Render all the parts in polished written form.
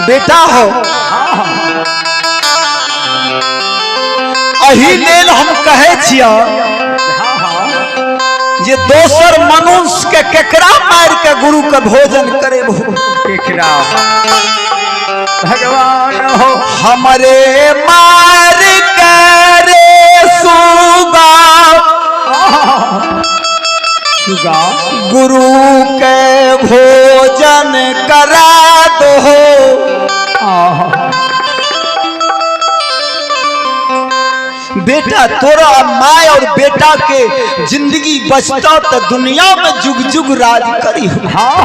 बेटा हो। अही लेल हम कहे छिया जे दोसर मनुष्य के केकरा मार के गुरु के भोजन करे हो, केकरा भगवान हो। हमरे मार के रे सुगा सुगा गुरु के भोजन करा दो। बेटा तोरा my और बेटा के जिंदगी बचता तो दुनिया में जुग जुग राज करी हो। हाँ।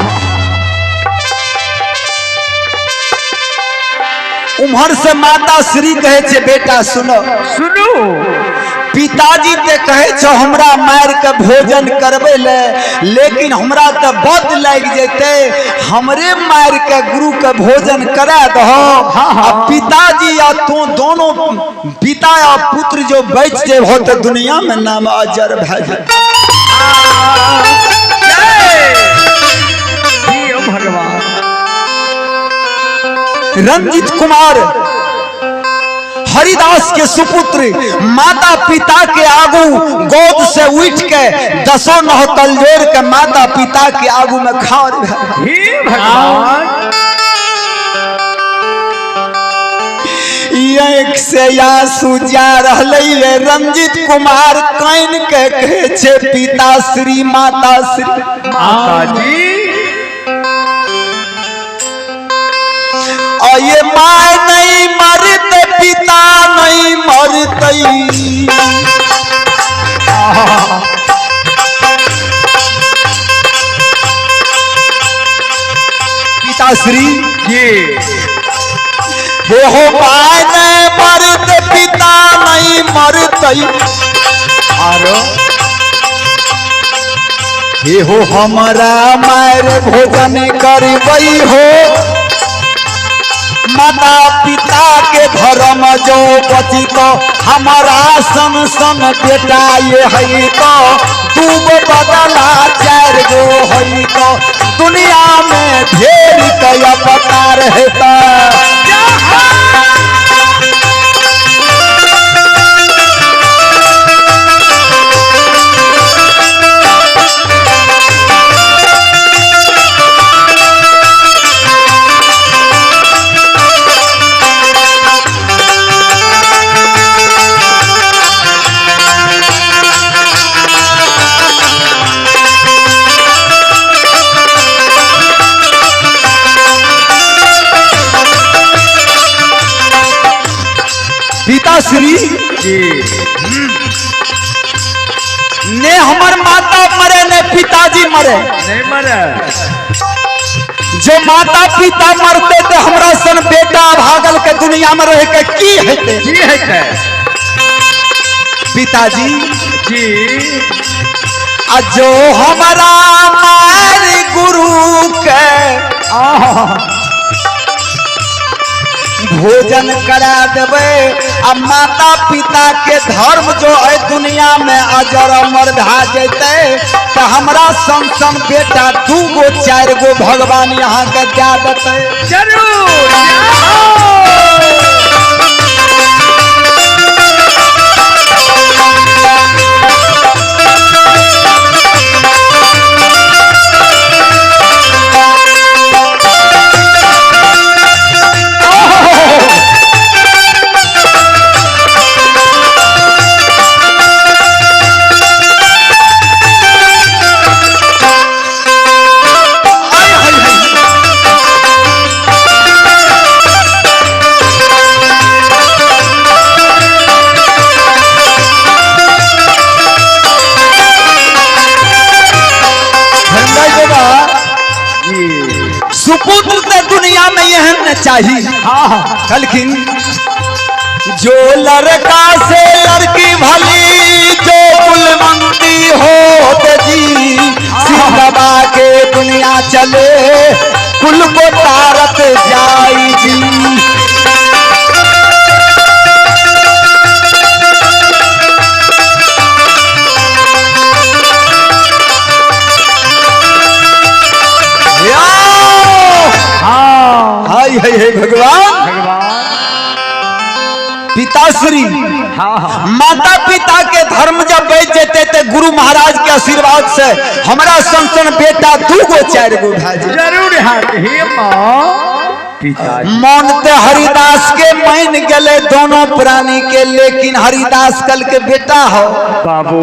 उम्हर से माता श्री कहे छे बेटा सुनो सुनू, पिताजी ते कहे छो हमरा मार के भोजन करबे ले, लेकिन हमरा तो बद लाग जैते, हमरे मार के गुरु के भोजन करा दहो। हाँ। आ पिताजी या तू दोनों पिता या पुत्र जो बच जे हो तो दुनिया में नाम अजर भए जाए। जय भगवान। रंजित कुमार हरिदास के सुपुत्र माता पिता के आगू गोद से उठ के दसों नौ तलजोड़ के माता पिता के आगू में खा रहे। हे भगवान। एक से आंसू जा रहलै रंजित कुमार कान के कहे छे पिता श्री माता श्री माता जी। और ये माँ नहीं मरते पिता नहीं मरते। पिताश्री जी हे हो माँ नहीं मरते पिता नहीं मरते। आरो हे हो हमारा मार भोजन करबई हो, माता पिता के धर्म जो बची तो हमारा सन सन बेटा ये है तो दू गो बदला चार गो है तो दुनिया में ढेर के अवतार है। पिताश्री जी ने हमर माता मरे ने पिताजी मरे नहीं मरे। जो माता पिता मरते तो हमरा सन बेटा भागल के दुनिया में रह के की हेते, की हेते। पिताजी जी आ जो हमारा मार गुरु के भोजन करा देवे आ माता पिता के धर्म जो है दुनिया में अजर अमर भा जैते तो हमरा सन सन बेटा दू गो चार गो भगवान यहाँ के दे देते। जरूर। सुपुत्र तो दुनिया में यह न चाहिए। हाँ। कलखिन जो लड़का से लड़की भली जो कुलवंती हो जी, सिर दबा के दुनिया चले कुल को तारत जाई जी। हाय हे हे भगवान। भगवान। पिताश्री, हाँ हाँ। माता पिता के धर्म जब बच जेते ते गुरु महाराज के आशीर्वाद से हमरा सन बेटा 2 गो 4 गो भा जेतै। जरूर है हे माँ पिताजी। मन ते हरिदास के मान गेले दोनों प्राणी के, लेकिन हरिदास कल के बेटा हो बाबू।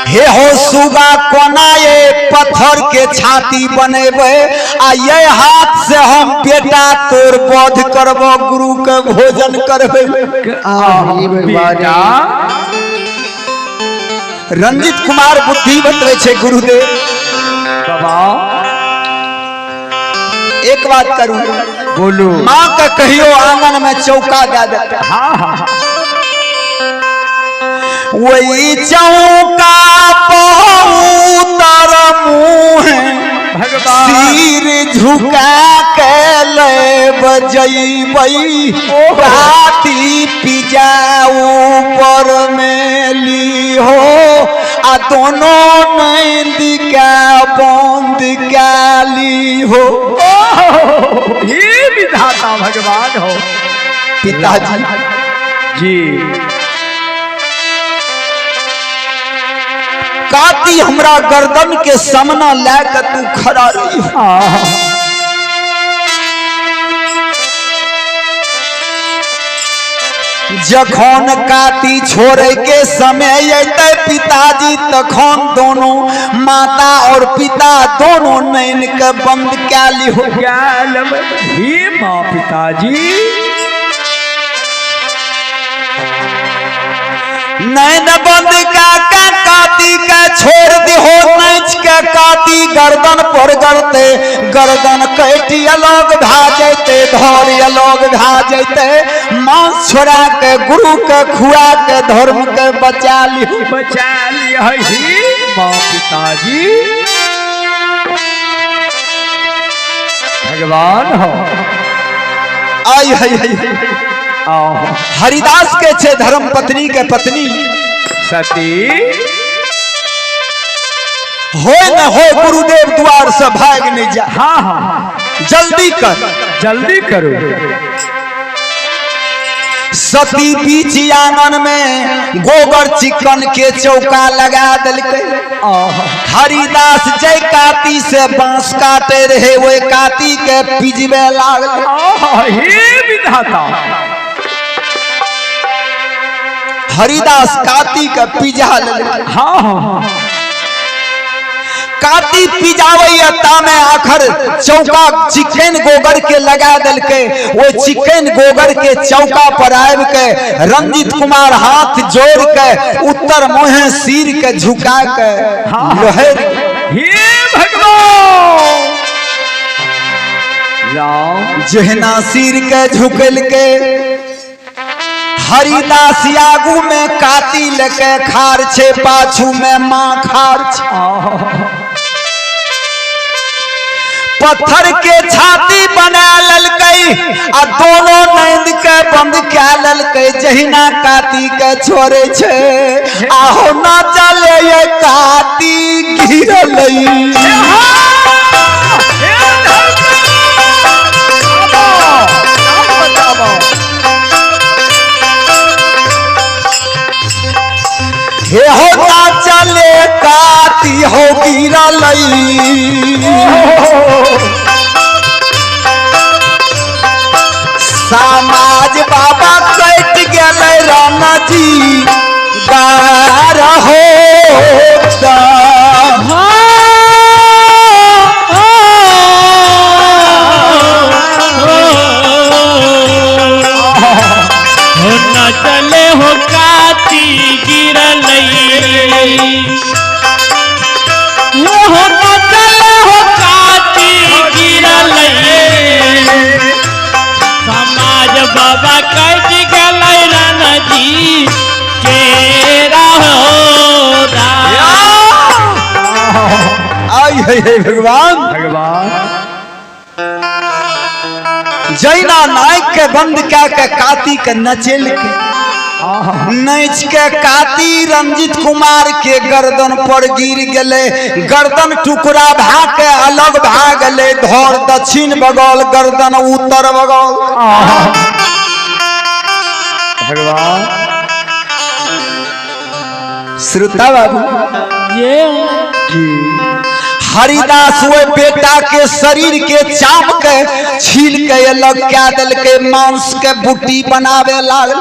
हे हो सुगा कोना ये पत्थर के छाती बनेबे आ ये हाथ से हम बेटा तोर बोध करबो, गुरु के भोजन करबे। बेटा रंजित कुमार बुद्धि बतबै छै गुरुदेव। बाबा एक बात करू, बोलू। माँ के कहियो आंगन में चौका दे देते। हाँ हाँ। वही चौका पहुतर मुँह भगवान सिर झुका के ले बजैबै, काती पिजा ऊपर में ली हो आ दोनों नंद का बंद काली हो। ये विधाता भगवान हो। पिताजी जी काती हमरा गर्दन के सामना ला के तू खड़ा रही। जखन काती छोड़े के समय अयतै पिताजी तखन दोनों माता और पिता दोनों नैन के बंद कै लिहो। हे माँ पिताजी नैन बंद का काती के छोड़ दिहो, नाच के काती गर्दन पर गरते, गर्दन कटि अलग भा जैते, धर अलग भा जैते, मांस छोड़ा के गुरु के खुआ के धर्म के बचा लिहो। बचा लियो माँ पिताजी भगवान हो। आई हई हई हरिदास के छे धर्म पत्नी के पत्नी सती हो न हो गुरुदेव द्वार से भाग नहीं जा। हाँ हाँ जल्दी कर, जल्दी करो। सती बीच आंगन में गोबर चिकन के चौका लगा दिलकै। हरिदास जय काती से बांस काटे रहे वो काती के पिजबे लागल। हे विधाता हरिदास काती के पिजा लेलकै। हाँ हाँ काती पिजावैया तामे आखर चौका चिकन गोबर के लगा दिलकै। वो चिकन गोबर के चौका पर आबि के रंजित कुमार हाथ जोड़ के उत्तर मुहे सिर के झुका के लोहर। हे भगवान राम जहिना सिर के झुकल के हरिदास आगू में काती लेके खार छे, पाछू में माँ खार छे। पत्थर के छाती बना ललकै आ दोनों नैंद के बंद कै ललकै। जहिना काती के छोड़े छे आहो ना चले ये काती गिरलै। हे हो ना चले काती हो गिरलै। समाज बाबा कट गेलै राणा जी गार हो। न चले हो काती गिरलै, हो न चले हो काती गिरलै। समाज बाबा कट गेलै राणा जी केरा हो। आई हे हे भगवान भगवान जैना नायक के बंद क्या के काती के नचेल के। नैच के काती रंजित कुमार के गर्दन पर गिर गेले। गर्दन टुकड़ा भा के अलग भा गेले, धर दक्षिण बगल गर्दन उत्तर बगल। भगवान श्रोता बाबू ये जी हरिदास वो बेटा के शरीर के चाम के छील के अलग क्या देलकै, मांस के बूटी बनावे लागल।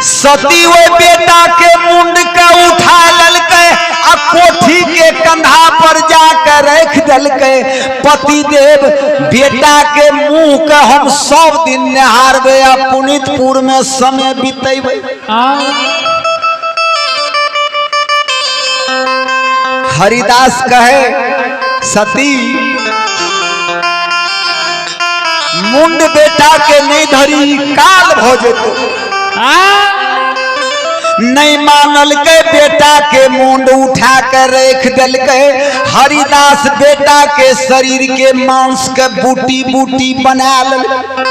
सती वो बेटा के मुंड के उठा ललकै आ कोठी के कंधा पर जाके रख देलकै। पति देव बेटा के मुंह के हम सब दिन निहारबै आ पुनीतपुर में समय बितेबै। हरिदास कहे सती मुंड बेटा के नहीं धरी काल भ जेतो। नहीं मानल के बेटा के मुंड उठा के रख देलकै। हरिदास बेटा के शरीर के मांस के बूटी बूटी बना लेलकै।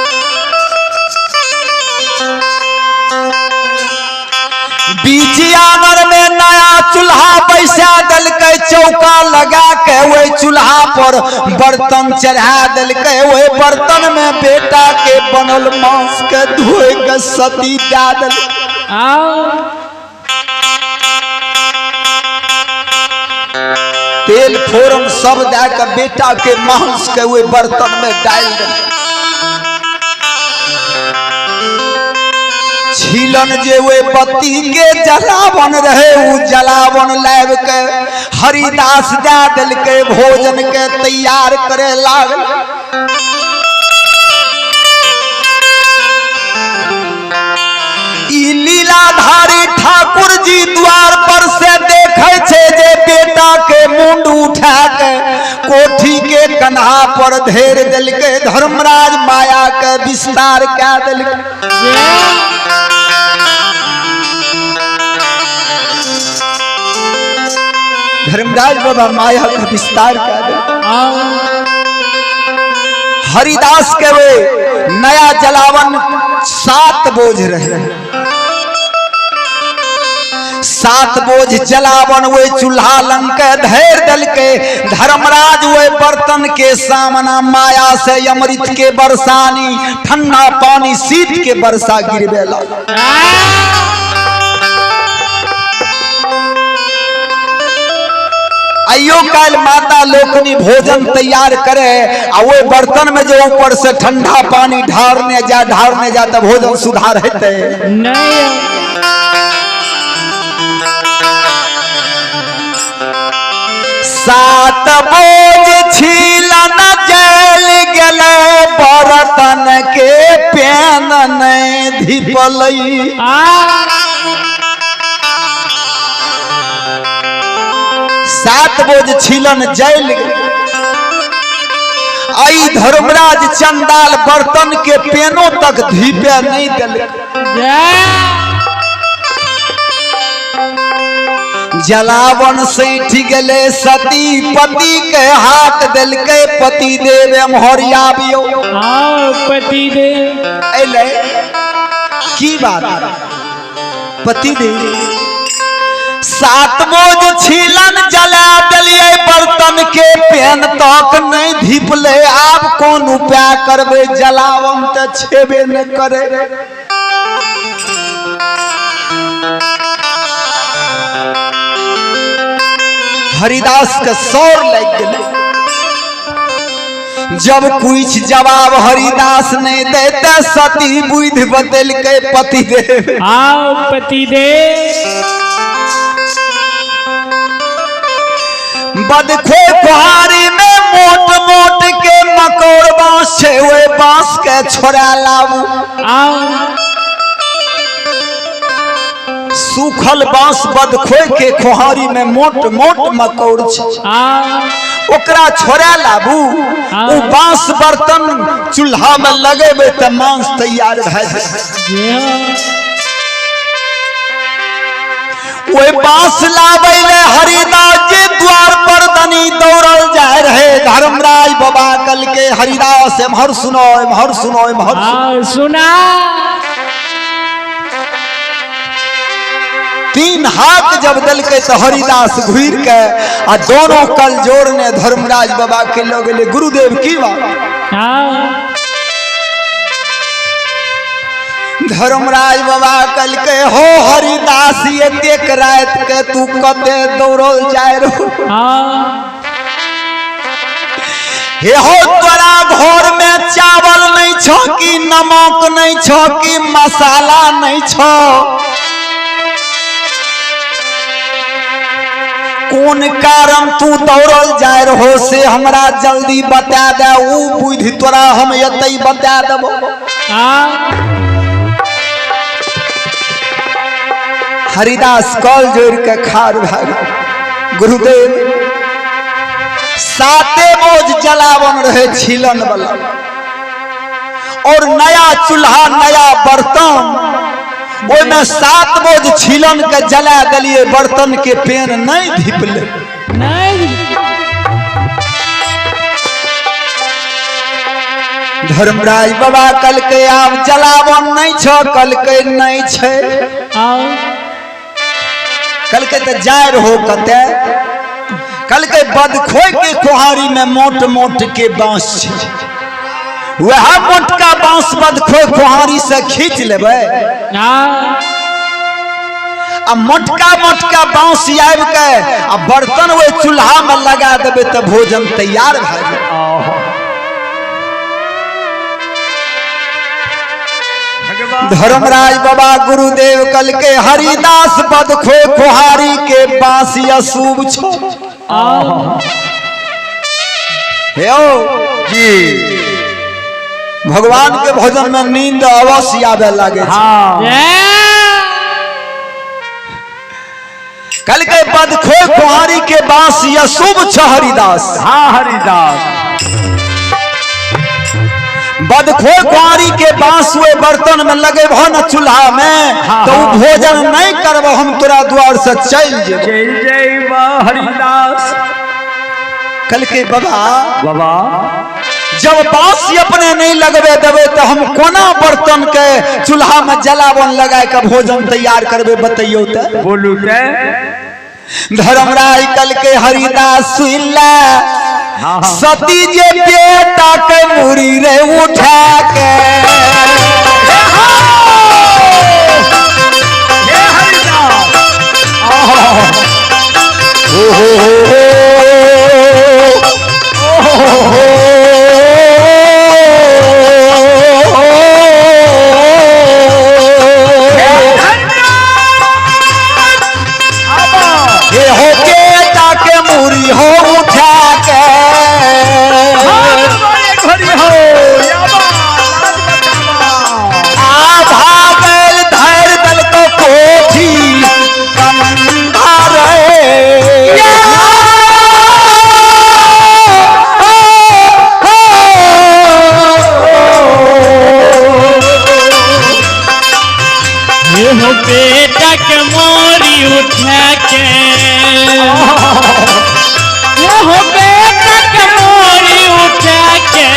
बीच आंगन में नया चूल्हा बैसा देलकै, चौका लगा के वही चूल्हा पर बर्तन चढ़ा देलकै। वही बर्तन में बेटा के बनल मांस के धोए के सती दे देलकै। तेल फोरन सब दे के बेटा के मांस के वही बर्तन में डाल देलकै। छीलन जे वे बत्ती के जलावन रहे उ जलावन लाब के हरिदास दे देलकै, भोजन के तैयार करे लागल। ई लीलाधारी ठाकुर जी द्वार पर से देखे छे जे बेटा के मुंड उठा के कोठी के कन्हा पर धेर देलकै। धर्मराज माया के विस्तार कए देलकै। धर्मराज बाबा माया का विस्तार कर दे। हरिदास के वे नया जलावन 7 बोझ रहे, 7 बोझ जलावन वे चूल्हा लंग के धैर देलकै। धर्मराज वे बर्तन के सामना माया से अमृत के बरसानी ठंडा पानी शीत के बरसा गिरबे लागल। आइयो काल माता लोकनी भोजन तैयार करे आ वो बर्तन में जो ऊपर से ठंडा पानी ढारने जा तो भोजन सुधार हेतै नहीं। 7 बोझ छीलन जल गेलै, बर्तन के पेन नहीं धिपलै। 7 बोझ छीलन जल आई धर्मराज चंडाल बर्तन के पेनो तक धीपे नहीं देलकै। जलावन सैठ गेले, सती पति के हाथ देलकै। पति देव एम्हर आबियौ। पति देव अयलै की बात? पति देव 7 बोझ छीलन जला देलियै, बर्तन के पेन तक नहीं धिपले। आब कोन उपाय करबै? जलावन तऽ छेबे नहि करे। हरिदास के सौर लागि गेलै। जब कुछ जवाब हरिदास नहीं देते सती बुद्धि बदलकै पति देव। आओ पति देव बदखो कुहारी में मोट मोट के मकोड़ बांस छे, ओए बांस के छोड़ा लाबू। सूखल बांस बदखोए के खोहारी में मोट मोट मकोड़ छे, ओकरा छोड़ा लाबू। उ बांस बर्तन चूल्हा में लगेबे त मांस तैयार भए जाय। ओए बांस लाबै ले हरिदास जी द्वार पर दनी दौड़ल जाय रहे। धर्मराज बाबा के कल के हरिदास एम्हर सुनो, एम्हर सुनो, एम्हर सुनो। हाँ सुना। 3 हाथ जब दल के तो हरिदास घुर के आ दोनों कल जोड़ने धर्मराज बाबा के लोग ले गुरुदेव की बात। हाँ धर्मराज बाबा कल के हो हरिदास एतेक रात के तू कते दौड़ल जाय रहो। हाँ हे हो तोरा घर में चावल नहीं छो कि नमक नहीं छो कि मसाला नहीं छो, कोन कारण तू दौड़ल जाय रहो से हमरा जल्दी बता दे, ऊ बुद्धि तोरा हम एतै बता देबो। हाँ हरिदास कल जोड़ के खार भाग गुरुदेव 7 बोझ जलावन रहे छिलन वाला और नया चूल्हा नया बर्तन, ओहिमे 7 बोझ छिलन के जला दिलिए, बर्तन के पेन नहीं धिपले। नहीं। धर्मराज बाबा कल के आब जलावन नहीं छो, कल के नहीं छे। हाँ कल के तो जाय रहो कते, कल के बदखोई के कुहारी में मोट मोट के बांस छे, वह मोटका बांस बदखोई कुहारी से खींच लेबै। हाँ आ मोटका मोटका बांस आबि के आ बर्तन ओहि चूल्हा में लगा देबै तऽ भोजन तैयार भए जायत। धर्मराज बाबा गुरुदेव कल के हरिदास बदखो कुहारी के बांस अशुभ छो। हे जी भगवान के भोजन में नींद अवश्य आवे लागे। हाँ कल के बदखो कुहारी के बांस अशुभ छ हरिदास। हाँ हरिदास बदखो कुहारी के बांस हुए बर्तन में लगे भो न चूल्हा में। हाँ, तो हाँ। भोजन नहीं करबो, हम तोरा द्वार से चल जेबो। चल जेबो हरिदास। कल के बाबा बाबा जब बांस अपने नहीं लगबे देबे तो हम कोना बर्तन के चूल्हा में जलावन लगाए के भोजन तैयार करबे, बतैयो ते बोलू ते। धर्मराज कल के हरिदास सुनला। हाँ, हाँ। सती जे बेटा के मुरी रे उठा के हे हरिदास। ओ हो हो हे हो बेटा के मुरी हो उठा के आ भागल धर दल को कोठी कंधा रे। ये हो बेटा के मोरी उठा के, ये हो बेटा के मोरी उठा के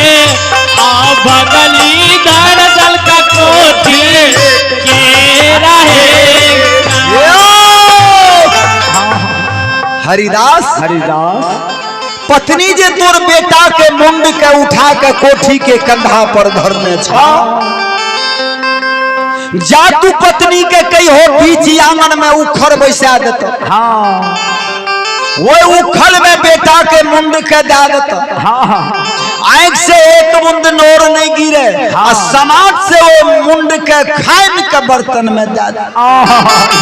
आ बगली धर दल का कोठी के रहे। हरिदास हरिदास पत्नी जे तोर बेटा के मुंड के उठा के कोठी के कंधा पर धरने छ, जा तू पत्नी के कही हो बीच आंगन में उखड़ बैसा देत। हाँ वो उखड़ में बेटा के मुंड के दे देत। हाँ आंख से एक बूंद नोर नहीं गिरे। हाँ। आ समाज से वो मुंड के खान के बर्तन में दे दे।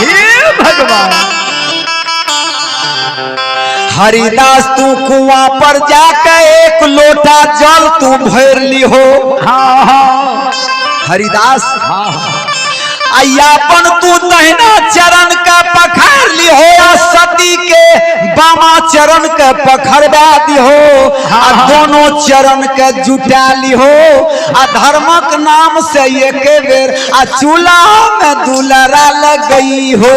हे भगवान। हरिदास तू कुआं पर जाके एक लोटा जल तू भर ली हो। हाँ हाँ हरिदास हाँ हाँ अयापन तू दहिना चरण का पखार ली हो, आ सती के बामा चरण के पखरवा दी हो, आ दोनों चरण के जुटा ली हो, आ धर्मक नाम से एक बेर आ चूल्हा में दुलरा लगई हो।